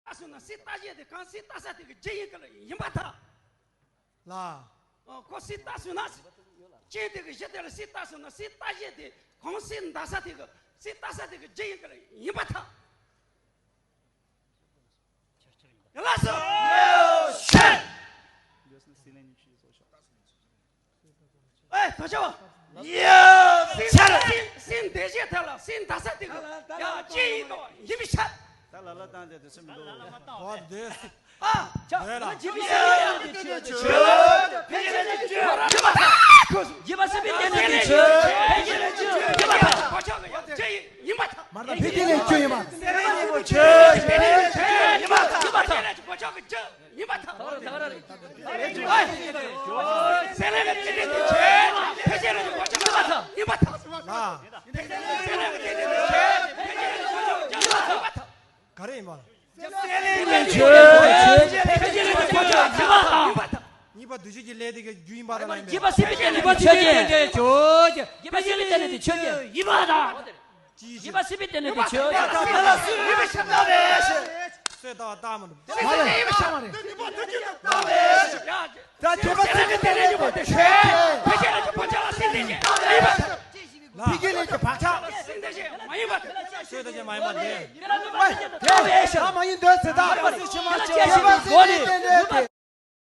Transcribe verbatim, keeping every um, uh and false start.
ལྟ་སོང་ན་སྲིད་ལྟ་བཞིན་དེ་གང་སྲིད་ལྟ་ས་དེ་གི་རྒྱུ་ཡིན་གི་ལ་ཡིན་པར་ཐལ། ལ། ཨོ་ཁོ་སྲིད་ལྟ་སོང་ན། རྐྱེན་དེ་གི་གཞི་དེ་ལ་སྲིད་ལྟ་སོང་ན་སྲིད་ལྟ་བཞིན་དེ་གང་སྲིད་ལྟ་ས་དེ་གི་སྲིད་ལྟ་ས་དེ་གི་རྒྱུ་ཡིན་གི་ལ་ཡིན་པར་ཐལ། ཡ་ལགས་སོ། ཡོ་ཤད། ཨེ་ད་ཆ་བ། ཡོ་ཤད། སྲིད་སྲིད་འདི་བཞིན་ཐལ་ལ་སྲིད་ལྟ་ས་དེ་གི་ཡ་རྒྱུ་ཡིན་དོ་ཡིན་པའི་ཆ། ད་ལ་ལ་བཏང་སྟེ་དུས་སུ་མི་འདུག་ཨ། ཇི་བ་སྲིད་པའི་རྟེན་འབྲེལ་དེ་ཆོས་ཅན། ཇི་བ་སྲིད་པའི་རྟེན་འབྲེལ་དེ་ཆོས་ཅན། ཇི་བ་སྲིད་པའི་རྟེན་འབྲེལ་དེ་ཆོས་ཅན། ཇི་བ་སྲིད་པའི་རྟེན་འབྲེལ་དེ་ཆོས་ཅན། ཡིན་པར་ཐལ། མར་དང་ཕི་ཏི་ལས་ཆོས་ཡིན་པ། ཡིན་པར་ཐལ། ཡིན་པར་ཐལ། ཡིན་པར་ཐལ། ཡིན་པར་ཐལ། ཨེ། སེམས་ལས་ཀྱི་རྟེན་འབྲེལ་དེ་ཆོས་ཅན། ཕལ་ཆེར་ཡིན་པར་ཐལ། ཡིན་པར་ཐལ། ལ། སེམས་ལས་ཀྱི་རྟེན་འབྲེལ་དེ་ཆོས་ཅན། ཕལ་ཆེར་ཡིན་པར་ཐལ། ག་རེ་ཡིན་པ། སེམས་ལས་ཀྱི་རྟེན་འབྲེལ་དེ་ཆོས་ཅན། ཕལ་ཆེར་ཡིན་པར་ཐལ། ཡིན་པར་ཐལ། གཉིས་པ་འདུ་བྱེད་ཀྱི་ལས་དེ་གི་རྒྱུ་ཡིན་པ་དང་ཡིན་པས། ཇི་བ་སྲིད་པའི་རྟེན་འབྲེལ་དེ་ཆོས་ཅན། ཇི་བ་སྲིད་པའི་རྟེན་འབྲེལ་དེ་ཆོས་ཅན། ཡིན་པར་ཐལ། ཇི་བ་སྲིད་པའི་རྟེན་འབྲེལ་དེ་ཆོས་ཅན། ད་ལ་སུ་ཡིན་པའི་ཤ་ད་རེད། སུས་ད་ད་མ་ནུ། མ་རེད། ཡིན་པའི་ཤ་མ་རེད། ད་ཇི་བ་སྲིད་པའི་རྟེན་འབྲེལ་དེ་ཆོས་ཅན། ཕལ་ཆེར་ལ་ཇི་བ་ཇི་ལ་སྲིད་དེ་ཆོས་ཅན། ཡིན་པར་ཐལ། ལ། ཕི་གི་ལས་ཀྱི་བག་ཆགས། སྲིད་དེ་ཆོས་མ་ཡིན་པར་ཐལ། ཆོས་དེ་ཆོས་མ་ཡིན་པར་ཐལ། ད་མ་ཡིན་འདོད་ཟེར་ད། ཇི་བ་སྲིད་པའི་རྟེན་འབྲེལ་དེ།